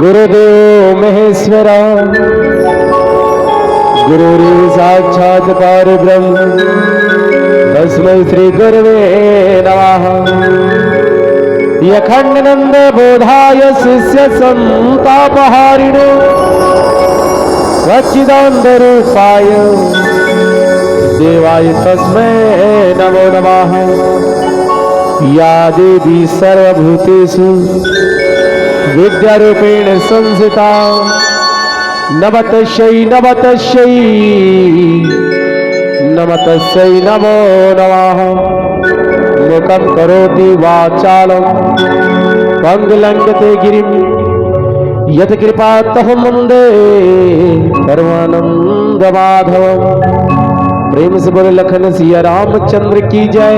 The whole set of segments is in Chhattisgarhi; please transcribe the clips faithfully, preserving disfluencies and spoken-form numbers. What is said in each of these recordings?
गुरुदेव महेश्वर, गुरुदेव साक्षात परब्रह्म, तस्मै श्री गुरुवे नमः। अखंडानंद बोधाय शिष्य संतापहारिणे, सच्चिदानंद रूपाय देवाय तस्मै नमो नमः। या देवी सर्वभूतेषु विद्यारूपेण संस्थिता, नमः तस्यै, नमः तस्यै, नमः तस्यै नमो नमः। मूकं करोति वाचालं पंगुं लंघयते गिरिं, यत्कृपा तमहं वंदे परमानंद माधव। प्रेम से बोले लखन सिया रामचंद्र की जय,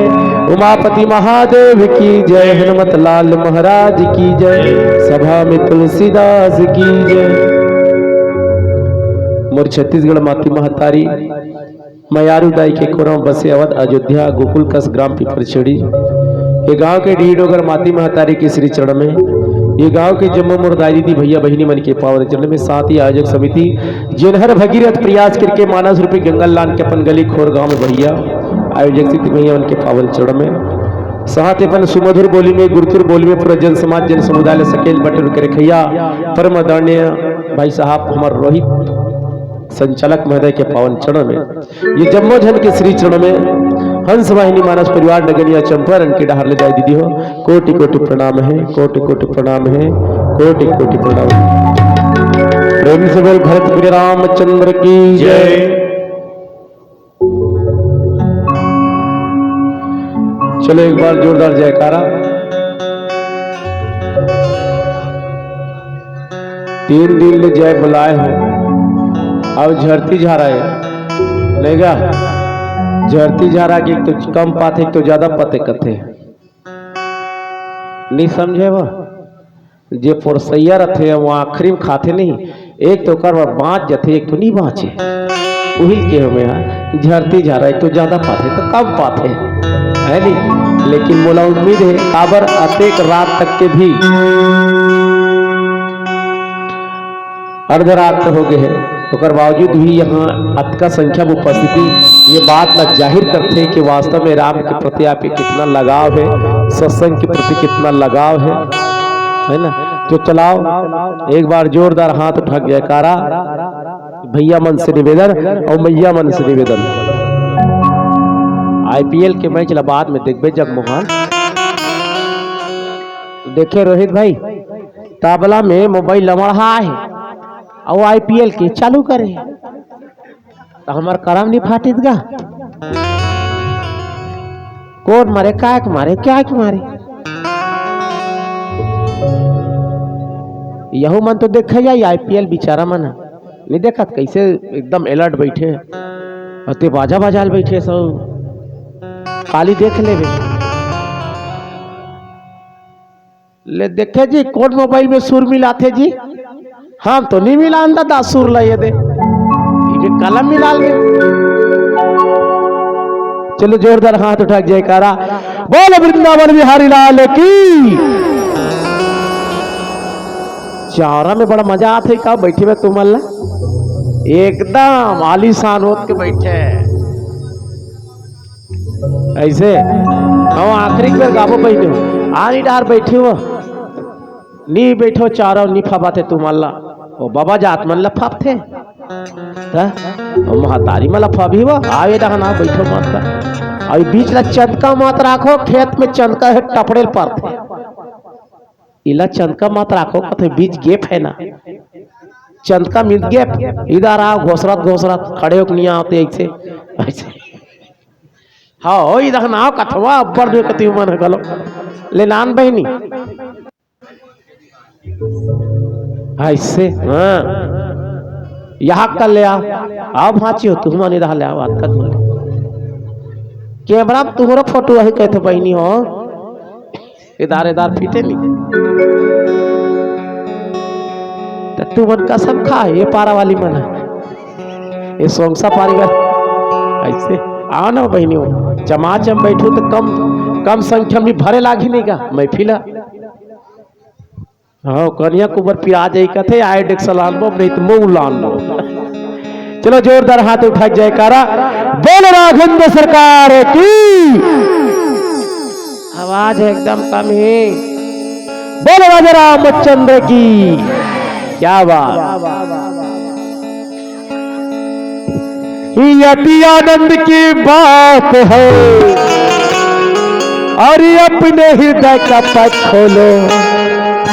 उमापति महादेव की जय, हनुमत लाल महाराज की जय, सभा में तुलसीदास की जय। मोर छत्तीसगढ़ माटी महतारी, मयारू दाई के कोरा म बसे अवध अयोध्या गोकुल कस ग्राम पिपरछेड़ी। ये गांव के डीह डोगर माटी महतारी के श्री चरण में, ये गांव के जम्मो मोर दाई दीदी भैया बहिनी मन के पावन चरण में, साथ ही आयोजक समिति जेन हर भगीरथ प्रयास करके मानस रूपी गंगा लान के अपन गली खोर गांव में भैया, आयोजक समिति भैया मन के पावन चरण में, साथ ही अपन सुमधुर बोली में, गुरतुर बोली में पूरा जन समाज, जन समुदाय ले सकेल बटोर के रखैया परम आदरणीय भाई साहब हमर रोहित संचालक महोदय के पावन चरण में, ये जम्मो झन के श्री चरण में, हंस वाहिनी मानस परिवार नगनिया चंपारण के डहर ले दाई दीदी हो, कोटि कोटि प्रणाम हे, कोटि कोटि प्रणाम हे, कोटि कोटि प्रणाम। प्रेम से बोल भरत प्रिय रामचंद्र की जय। चलो एक बार जोरदार जयकारा। तीन दिन ले जय बुलाए हो, अउ झरती झरा हे, नहीं गा? झरती झरा के एक तो कम पाथे, एक तो ज्यादा पाथे कथे। नहीं समझे वो? जे पोरसैया रथे, वो आखिरी में खाथे नहीं, एक तो ओकर बर बाँच जथे, एक तो नहीं बाँचे। उहिल के हमें हा, झरती झरा, एक तो ज्यादा पाथे, तो कम पाथे, है नहीं? लेकिन मोला उम्मीद हे, काबर अतेक रात तक के भी अर्धरात्र हो गए हे, ओकर बावजूद भी यहाँ अतका संख्या में उपस्थिति ये बात ला जाहिर करथे कि वास्तव में राम के प्रति आपके कितना लगाव हे, सत्संग के प्रति कितना लगाव हे, है ना? तो चलाओ, एक बार जोरदार हाथ उठा के जयकारा। भैया मन से निवेदन अउ मैया मन से निवेदन, आईपीएल के मैच ला बाद में देखबे जगमोहन। देखे रोहित भाई, तबला में मोबाइल लमड़हा हे अउ आईपीएल के चालू करे हे, त हमर करम नहीं फाटिस गा। कोन मारे, काय के मारे, काय के मारे? यहू मन तो देखे जाई, आईपीएल बिचारा मन ह। नहीं देखत कैसे एकदम अलर्ट बैठे, अउ ते बाजा बजाल बैठे सब। काली देख लेबे। ले देखे जी, कोन मोबाइल में सुर मिलाथे जी? हम तो नहीं मिलान दादा सुर ला ये दे। इबे कलम मिला ले। चलो जोरदार हाथ उठा के जयकारा। बोल वृंदावन बिहारी लाल की। चारा में बड़ा मजा आथे का बैठे में तुमन ला? एकदम आलीशान होत के बैठे। ऐसे हम आखिरी बेर गाबो बहिनी हो। आनी डार बैठे हो। नी बैठो चारो नी फबाते तुमन ला। ओ बाबा जात मन ला फबथे। त ओ महतारी मन ला फबही वो। आवे डहना बैठो मत। अउ बीच ला चंदका मत राखो, खेत में चंदका हे टपड़ेल परथे। इला चंदका मत राखो, कथे बीच गैप हे ना। चंदका मिल गैप, इधर आओ, घोसरत घोसरत खड़े होके नहीं आते ऐसे, ऐसे। हाँ, ओ इधर ना आओ, कथवा अब्बर जो कति मन घलो। ले नान बहिनी। ऐसे, हाँ। यहाँ कर ले आओ। आओ भांची हो, तुम मन इधर ले आओ, बात कर तुम। कैमरा में तुम्हारा फोटो वही कहते बहिनी हो। इदार इदार पीटे नहीं। त तू मन कसम खा, ये पारा वाली मन हे, ये सोंगसा पारी वाली। ऐसे आओ ना बहिनी हो, चमाचम बैठो तो कम, कम संख्या में भरे लागी नहीं का महफिल। हाँ, कनिया कुबर पिरा जाई कथे, आए डेक सलान बो, नहीं तो मुंह लान लो। चलो, जोरदार हाथ उठा के जयकारा। बोल राघवेंद्र सरकार की। आवाज एकदम कम है। बोल राजा रामचंद्र की। क्या बात। ये अति आनंद की बात है। और ये अपने हृदय का पट खोलो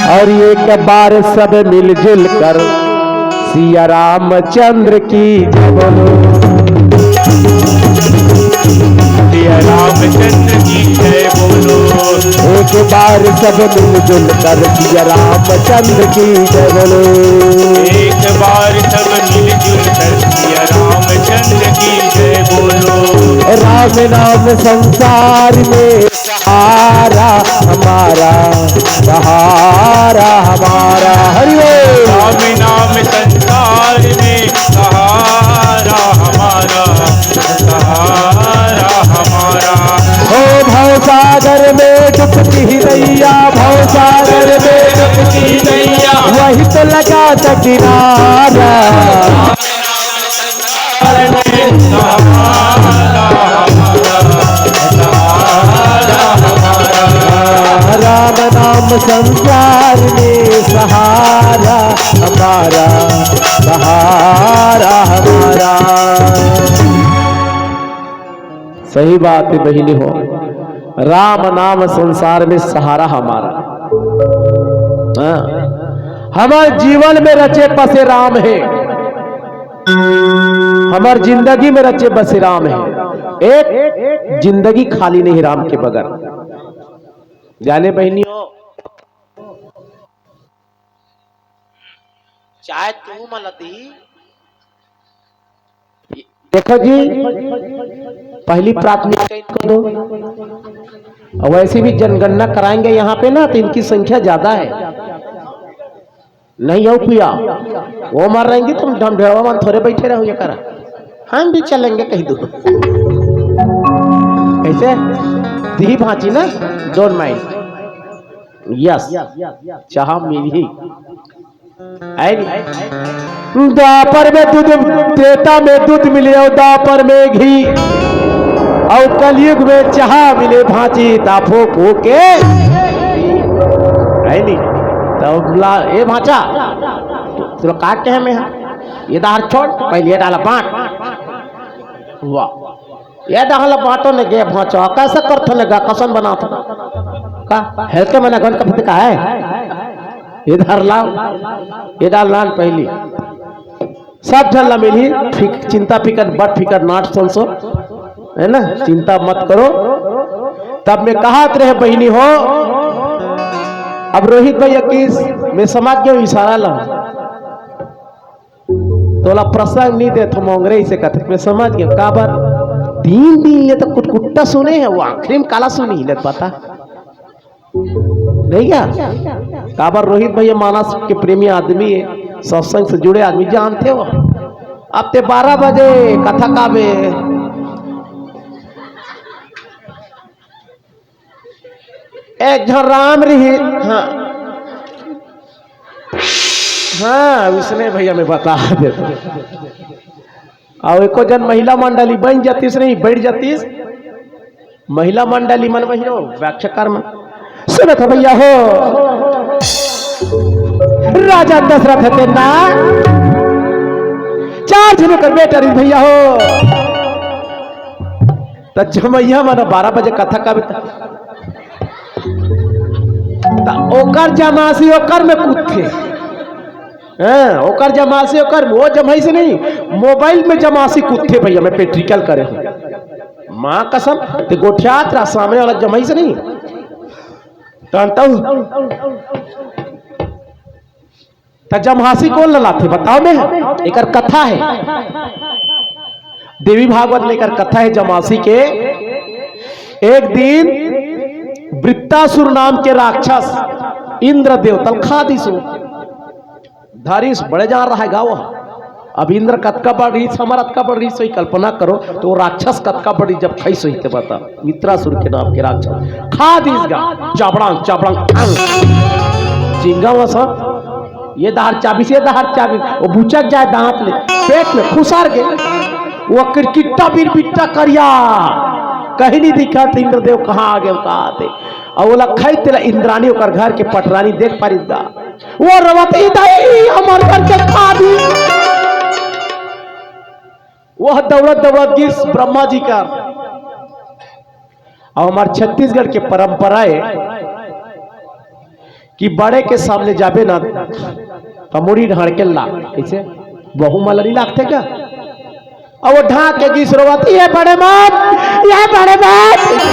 और एक बार सब मिलजुल कर सिया रामचंद्र की जय बोलो। सिया रामचंद्र की जय बोलो। एक बार सब मिलजुल कर सिया रामचंद्र की जय बोलो। एक बार सब मिलजुल कर सिया रामचंद्र की जय बोलो। राम नाम संसार में सहारा हमारा, सहारा हमारा। हरि बोल। राम नाम संसार में सहारा हमारा, सहारा हमारा। ओ भवसागर में डुबती नैया, भवसागर में डुबती नैया, वही तो लगा था किनारा। राम नाम संसार में सहारा हमारा, सहारा हमारा। सही बात है बहिनी हो, राम नाम संसार में सहारा हमारा। हाँ, हमारे जीवन में रचे बसे राम है, हमार जिंदगी में रचे बसे राम है। एक जिंदगी खाली नहीं राम के बगैर। जाने बहिनी हो, चाहे तू मला दी। देखो जी, पहली प्राथमिकता इनको दो। और वैसे भी जनगणना कराएंगे यहाँ पे ना, तो इनकी संख्या ज्यादा है। नहीं हो पिया, वो मर रहेंगी, तुम ढमढेड़वा मन थोड़े बैठे रहो ये करा। हम भी चलेंगे कहीं दूर। कैसे? दी भांची ना, डोंट माइंड। यस, चाह मिली। है नी? द्वापर में दूध, त्रेता में दूध मिले और द्वापर में घी, और कलयुग में चाह मिले भांची ताफो को के। है नी? तब ला, ए भांचा, तोला का कहे में है? ये दार छोड़, पहले ये डाला बांट। वाह, ये डाला बांटो ने गे भांचा, कैसे करथो ने गा, कसन बनाथो? का हेलते मना गन का पति का है? इधर लाओ, इधर लान पहली। सब झन ला मिली, फिक-, चिंता फिकर, बट फिकर, not so so, है ना? चिंता मत करो। तब मैं कहत रहे बहिनी हो, अब रोहित भैया किस, मैं समझ गया इशारा ला। तोला प्रसंग नहीं देथो मोंगरे, इसे कथे, मैं समझ गया। काबर? तीन दिन ले तो कुटकुट्टा सुने है, वो आखिरी में काला सुनी ले पता नहीं क्या? काबर? रोहित भैया मानस के प्रेमी आदमी है, सत्संग से जुड़े आदमी जानते हो। अब ते बारह बजे कथा का बे, एक झन राम रही। हाँ, हाँ, उसने भैया मैं बता देता। और एको जन महिला मंडली बन जातीस नहीं, बैठ जातीस। महिला मंडली मन बहिनो, व्याख्याकार मन। सुनत हो भैया हो, राजा दशरथ तेना चार झन कर बेटा रही भैया हो। त जमैया मन बारह बजे कथा का बेटा, त ओकर जमासी ओकर में कूदथे। हाँ, ओकर जमासी ओकर, वो जमाई से नहीं, मोबाइल में जमासी कूदथे भैया, मैं practical करे हूँ। माँ कसम, ते गोठियात रहा सामने वाला जमाई से नहीं। तन तऊ। त जमहासी कोन ललाथे बताओ में? एकर कथा है, देवी भागवत में एकर कथा है जमहासी के। एक दिन वृत्तासुर नाम के राक्षस इंद्र देवतल खा दिसो। धारिस बड़े जान रहा गाँव। अब इंद्र कतका बड़ रहीस, हमर अतका बड़ रहीस, वही कल्पना करो, तो वो राक्षस कतका बड़ी जब खाई सही ते बता, वृत्तासुर के नाम के राक्षस खा दिस गा, चबड़ांग, चबड़ांग, अंग। चिंगा वसा, ये दहार चाबिस, ये दहार चाबिस, वो बुचक जाय दांत ले, पेट में खुसर गे, वो किरकिट्टा बिरबिट्टा करिया, कहीं नहीं दिखत, इंद्रदेव कहाँ आ गे, कहाँ आते। अउ ओला खाई तेला इंद्रानी ओकर घर के पटरानी देख पारिस गा। वो रोवत, "ई दाई, हमर घर के खा दिस।" वो दौड़त दौड़त गिस ब्रह्मा जी कर। अउ हमर छत्तीसगढ़ के परंपरा हे कि बड़े के सामने जाबे ना, त मुड़ी ढांड़ के ला, कइसे? बहू मन ला नइ लागथे का? अउ वो ढांड़ के गिस रोवत, "ये बड़े मन, ये बड़े मन।"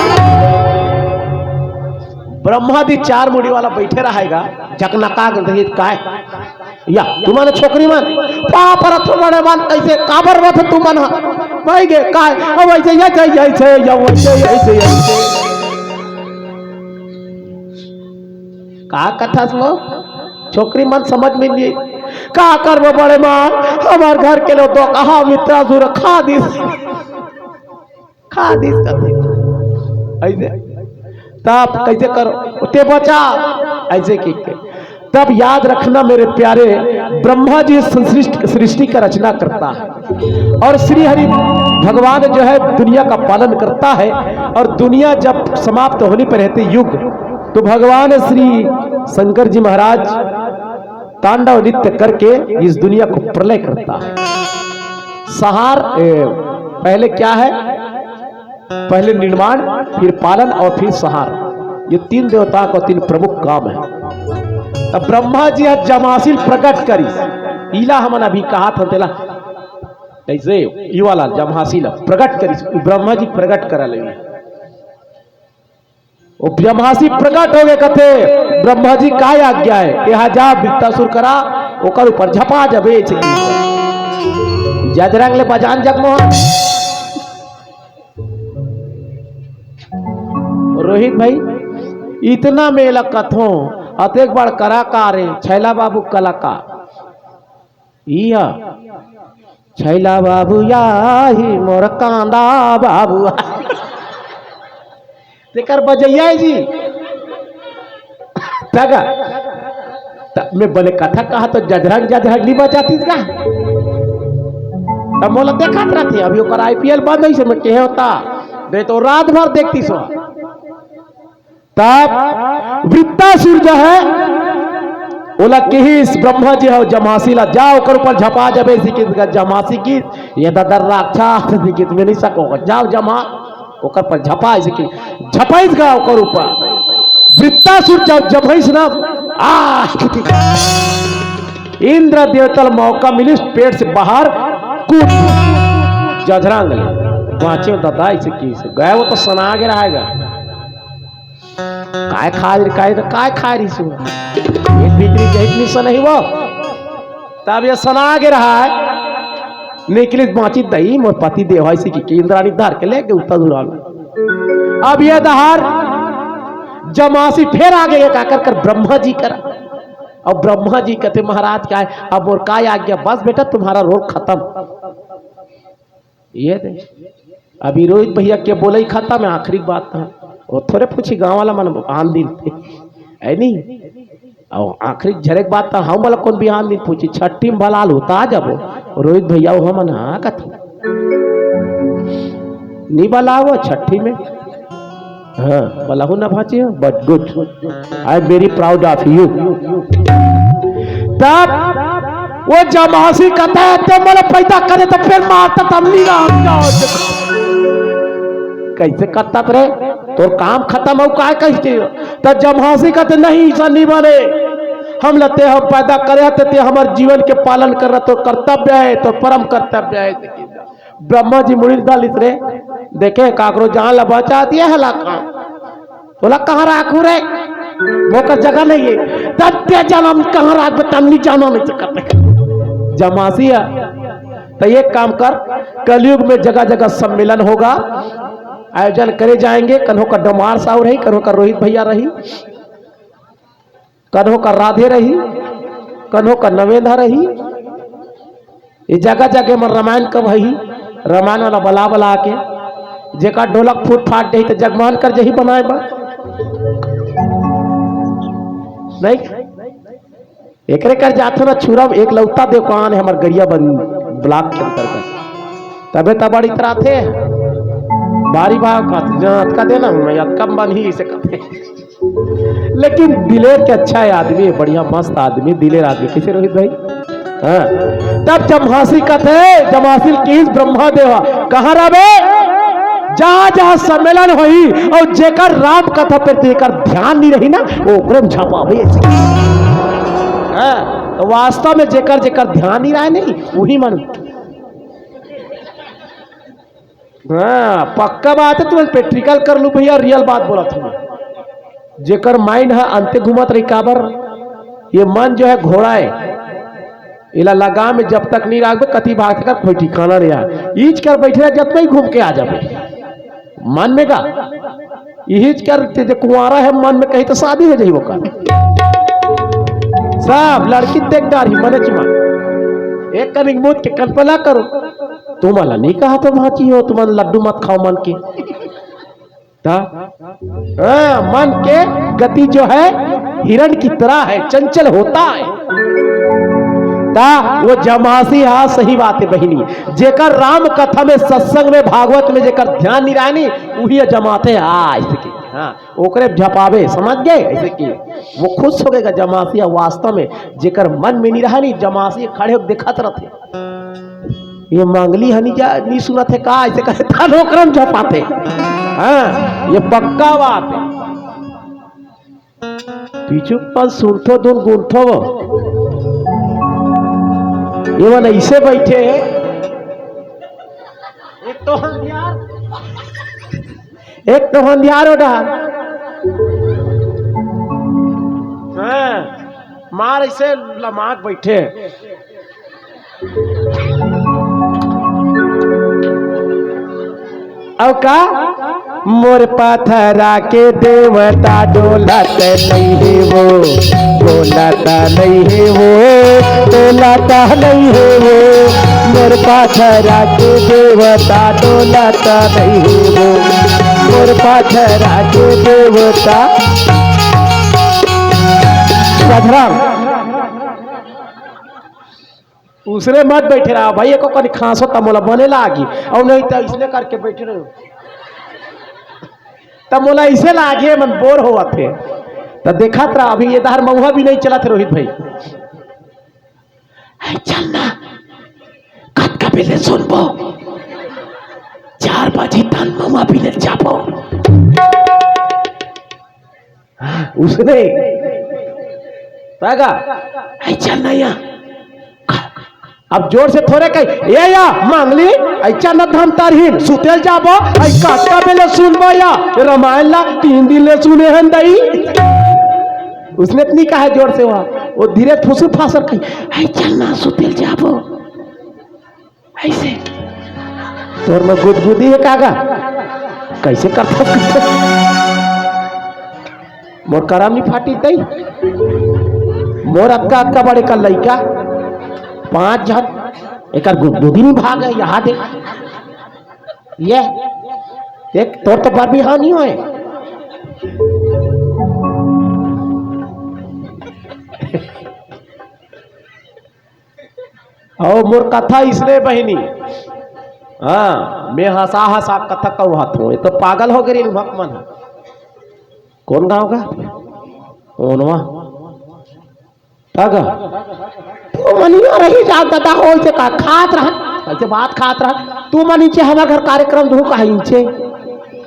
ब्रह्मा जी चार मुड़ी वाला बइठे रहय गा, झकनका के देखिस, "काय? या, तुमन छोकरी मन, पाँव परत हों बड़े मन, कइसे, काबर रोवत हो तुमन ह? भाई गे, काय? अब अइसे, अइसे, अइसे, या, अइसे, अइसे, अइसे।" का कथस वो? छोकरी मन समझ में नइ। "का करबो बड़े मन, हमर घर के लोग तो कहा मित्रासुर खा दिस।" खा दिस कथे। अइसे। तब कइसे करो? ते बचा। अइसे कहिके। तब याद रखना मेरे प्यारे, ब्रह्मा जी सृष्टि, सृष्टि का रचना करता है। और श्री हरि भगवान जो है दुनिया का पालन करता है। और दुनिया जब समाप्त होने पर रहते युग, तो भगवान श्री शंकर जी महाराज तांडव नृत्य करके इस दुनिया को प्रलय करता है। संहार, ए, पहले क्या है? पहले निर्माण, फिर पालन और फिर संहार। ये तीन देवता का तीन प्रमुख काम है। तब ब्रह्मा जी ह जमासी ल प्रकट करिस, इला हमन अभी कहाथन तेला, कइसे? ई वाला जमासी ल प्रकट करिस, ब्रह्मा जी प्रकट करा ले। वो जमासी प्रकट हो गे, कथे, "ब्रह्मा जी काय आज्ञा हे? यहाँ जा, वृत्तासुर करा, ओकर ऊपर झपा जबे।" जजरंग ले बजान जगमोहन। रोहित भाई, इतना मेला कथों, अतेक बार करा का रे, छैला बाबू कलाकार। इया, छैला बाबू आही मोर कांदा बाबू। तेकर बजैया हे जी। तगा। त मैं बने कथा कहा तो जजरंग, जजरंग नइ बजातिस का? त मोला देखत रहते, अभी ओकर आईपीएल बंद होइस, मैं कहे होता, नहीं तो रात भर देखतिस हो। तब वृत्तासुर जो है, ओला किहिस ब्रह्मा जी ह जमासी ला, "जा ओकर ऊपर झपा जबे," सिकिस गा। जमासी किहिस, "ये ददा राक्षस," सिकिस, "मैं नइ सकों, जाओ जमा, ओकर पर झपा," सिकिस, झपाइस गा ओकर ऊपर। वृत्तासुर जब जमाइस ना, आ, इंद्र देवता ला मौका मिलिस, पेट से बाहर कूद, जजरंग ले बाँचे ददा, अइसे किहिस, गय वो तो सना गे रहय गा। काय खाय रे, काय, काय खाय रहिस वो? एक भीतरी जहित निशा नहीं वो। तब ये सना गे रहय। निकलिस बाँचिस दई, मोर पति देव हे, अइसे कहिके इंद्रानी धर के ले गे उत्ता दुराल। अब ये दहार जमासी फेर आ गे, काकर कर ब्रह्मा जी कर। अब ब्रह्मा जी कथे, "महाराज काय, अब मोर काय आज्ञा, बस बेटा तुम्हारा रोल खतम।" ये दे। अभी रोहित भैया के बोलई खतम हे, आखिरी बात हे। वो थोरे पूछही गाँव वाला मन आन दिन हे, हे नहीं? अउ आखिरी झरेक बात हे, हम वाला कोन बिहान दिन पूछही, छट्ठी में भला लूता आ जाबो। रोहित भैया, वो हमन हाँ कथी? नइ बलावो छट्ठी में। हाँ, बलाहू ना भांचे हो, but good। I am very proud of you। तब वो जमासी कथे, "ते मोला पैदा करे त फेर मारता, तब नइ रहूं।" कइसे करता रे? तोर काम खतम हो, काय कहिथे? त जमासी कथे, "नहीं, अइसा नइ बने। हमला ते ह पैदा करे हस, ते हमर जीवन के पालन करना तोर कर्तव्य हे, तोर परम कर्तव्य हे।" ब्रह्मा जी मुड़ी डालिस रे, देखे काकरो जान ला बचा दिया हे ला का? तोला कहाँ राखू रे? मोकर जगह नइ हे। तब ते जनम कहाँ राखबे, तब नइ जाना नइ सकत। जमासी हे। त एक काम कर, कलयुग में जगह जगह सम्मेलन होगा, आयोजन करे जाएंगे। कन्हो का डोमार साहू रही, कन्हो का रोहित भैया रही, कन्हो का राधे रही, कन्हो का नवेंद्र रही। ये जगह जगह में रामायण कब हही, रामायण वाला बला बला के, जेकर ढोलक फूट फाट जाही त जगमोहन कर जही बनाए बर। नहीं? एकरे कर जाथो ना छुरम, एकलौता दुकान हे हमर गरियाबंद ब्लॉक के अंतर्गत। तबे त बड़ी तराथे। बारी भाव खात, "अतका देना, मैं अतका म बनही," अइसे कथे। लेकिन दिलेर के अच्छा हे आदमी, बढ़िया मस्त आदमी, दिलेर आदमी। कइसे रोहित भाई? हाँ। तब जमासी कथे, जमासी ल किहिस ब्रह्मा देवा, "कहाँ रहबे? जहाँ जहाँ सम्मेलन होही अउ जेकर राम कथा पर तेकर ध्यान नइ रही ना, ओकरे म झपाबे।" हाँ, त वास्तव में जेकर जेकर ध्यान नइ रहय नहीं, उही मन। हाँ, पक्का बात हे, तुमन practical कर लू भइया, real बात बोलत हँव। जेकर mind ह अंते घूमत रही, काबर? ये मन जो हे घोड़ा हे, एला लगाम में जब तक नइ राखबे, कति भाग तक कोई ठिकाना नइ हे। इहिच कर बइठे रह, जब तक घूम के आ जाबे। मन में का? इहिच कर ते जे कुंवारा हे मन में, कहीं त शादी हो जाही ओकर। सब लड़की देख डारही मने चुमा। एक कनिक मूत के कल्पना करो। तुमन ला नइ कहत हँव भाँची हो, तुमन लड्डू मत खाव मन के। त, हाँ, मन के गति जो हे हिरण की तरह हे, चंचल होता हे। त वो जमासी, हाँ, सही बात हे बहिनी, जेकर राम कथा में, सत्संग में, भागवत में जेकर ध्यान नइ रहय नी, उही जमाथे, हाँ, अइसे कि, हाँ, ओकरे झपाबे, समझ गे? अइसे कि वो खुश हो गे, जमासी ह वास्तव में जेकर मन में नइ रहय नी, जमासी खड़े होके देखत रथे। ये मंगली ह नइ जा, नइ सुनत हे का, अइसे कथे, त ओकरे म झपाथे। हाँ, ये पक्का बात हे। पीछू पास सुनथो धुन गुनथो वो। ये मन अइसे बइठे हे। एक तो हंधियार, एक तो हंधियार ओ डहर। हाँ, मार अइसे लमाक बइठे। अउ का? मोर पथरा के देवता डोलत नइ हे वो, डोलत नइ हे वो, डोलत नइ हे वो। मोर पथरा के देवता डोलत नइ हे वो, मोर पथरा के देवता। पथरा उसने मत बइठे रहा भाई, एको कनी खाँसो त मोला बने लागी, अउ नहीं त अइसने करके बइठे रहो त मोला अइसे लागे मन बोर होवत हे। त देखत रहा, अभी ये डहर मउहा बीने नइ चलत हे रोहित भाई। "हे चल ना, कतका बेले सुनबो, चार बजे तन मउहा बीने जाबो।" हाँ, उसने। त का? "हे चल ना या।" अब जोर से थोरे कही, "ए या, मंगली, अइचा न धमतरहीन, सुते ल जाबो, अइ कतका बेले सुनबो या, रमायन ला तीन दिन ले सुने हन दई।" उसने त नइ कहे जोर से, वो, वो धीरे फुसुर फासर कही, "हे चल ना, सुते ल जाबो।" अइसे। तोर में गुदगुदी हे का गा? कइसे करथस? मोर करम नइ फाटिस तई। मोर अतका, अतका बड़े का लइका, पाँच झन, एकर गुदगुदी नइ भागे, यहाँ देख। ये, देख, तोर तो बर बिहाव नइ होय। अउ मोर कथा इसने बहिनी। हाँ, मैं हँसा हँसा कथा कहत हँव। ये तो पागल हो गे रहिन भक मन। कोन गाँव का? ओनवा। का गा? तू मन इहाँ रही जा, गदा हो, अइसे का खात रहा, अइसे बात खात रहा। तू मन इचे हमर घर कार्यक्रम धू का इचे।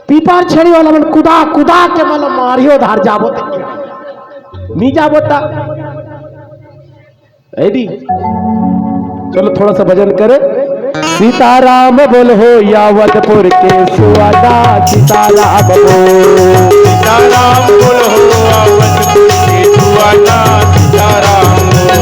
पीपर छड़ी वाला मन कुदा, कुदा के मन मारियो धार जाबो त। नइ जाबो त। ए दी, चलो थोड़ा सा भजन करे। सीताराम बोल हो यावतपुर के सुवादा, सीताराम बोल। सीताराम बोल हो यावतपुर के सुवादा, सीताराम बोल।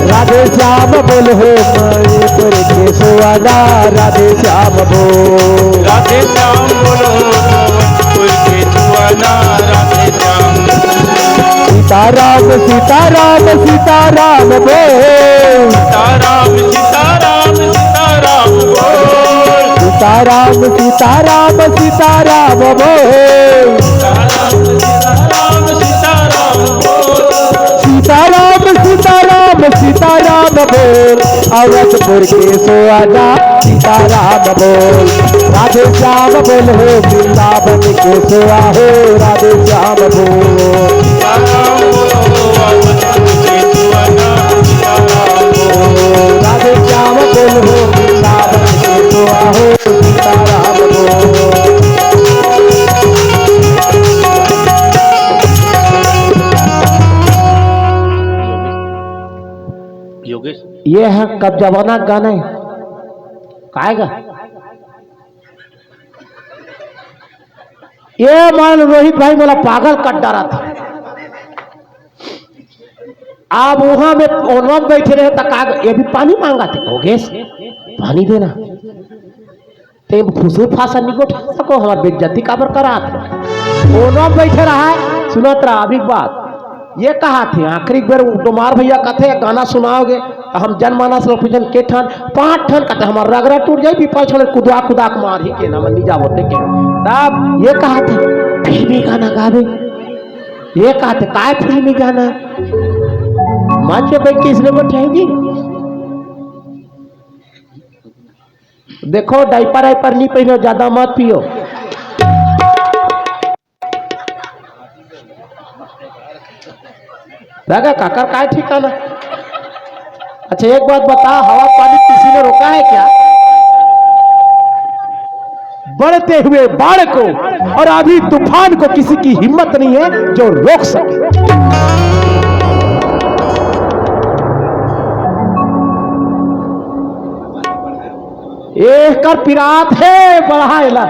राधे श्याम बोल हो मायापुर के सुवादा, राधे श्याम बोल। राधे श्याम बोल हो यावतपुर के सुवादा, राधे श्याम। सीताराम, सीताराम, सीताराम बोल। सीताराम, सीताराम, सीताराम बोल। सीताराम, सीताराम, सीताराम बोल। सीताराम, सीताराम, सीताराम बोल। सीताराम, सीताराम। राम बोल, अवधपुर के सुहाना, सीताराम बोल। राधे श्याम बोल हो, वृंदावन के सुहा हो। राधे श्याम बोल। राधे श्याम बोल हो, वृंदावन के सुहा हो। सीताराम बोल। योगेश, ये है कब जमाना का गाना है? काय गा? ये मान रोहित भाई मोला पागल कर डारा था। आप वहां में ओनवा में बैठे रहे त का, ये भी पानी मांगा थे, योगेश, पानी देना। ते फुसू फासा निगोठ सको, हमार बेइज्जती काबर करात? ओनवा में बैठे रहा है, सुनत रहा अभी बात। ये कहा थे, आखिरी बेर डोमार भैया कथे, गाना सुनाओगे, त हम जनमानस लो पिछन के ठन, पांच ठन कथे, हमार रगरा टूट जाई, पीपल छोड़े कुदवा कुदा के मार ही के ना, मन नहीं जाबो ते के। तब ये कहा थे, फिल्मी गाना गावे। ये कहा थे, काय फिल्मी गाना? माँ के भाई किसने बैठेगी? देखो, डायपर वाइपर नहीं पहनो, ज्यादा मत पियो। दादा, काकर काय ठिकाना? अच्छा, एक बात बता, हवा पानी किसी ने रोका है क्या? बढ़ते हुए बाढ़ को और अभी तूफान को किसी की हिम्मत नहीं है जो रोक सके। एकर पिरात हे, बढ़ा एला,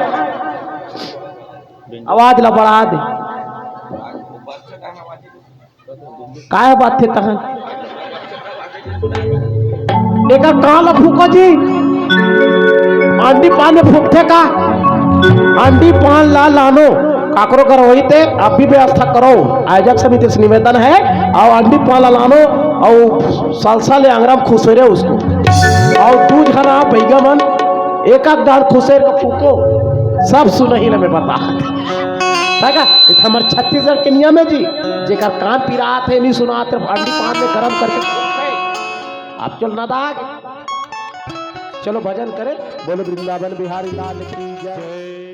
आवाज ला बढ़ा दे। काय बात हे तहां? एकर कान ला फूको जी। अंडी पान में फूकथे का? अंडी पान ला लानो, काकरो घर होई ते आप भी व्यवस्था करो। आयोजक समिति से निवेदन है, अउ अंडी पान ला लानो, अउ साल साल ये आंगरा में खुसेरे उसको। अउ दू झन आप भैया मन एक आध डांड खुसेर के फूको, सब सुनही ला मैं बता। देखा, ये तो हमर छत्तीसगढ़ के नियम है जी, जेकर कान पिरात हे, नहीं सुनात हे, अंडी पान में गरम करके फूकथे। आप चल ना दाग, चलो भजन करे, बोलो वृंदावन बिहारी लाल की जय।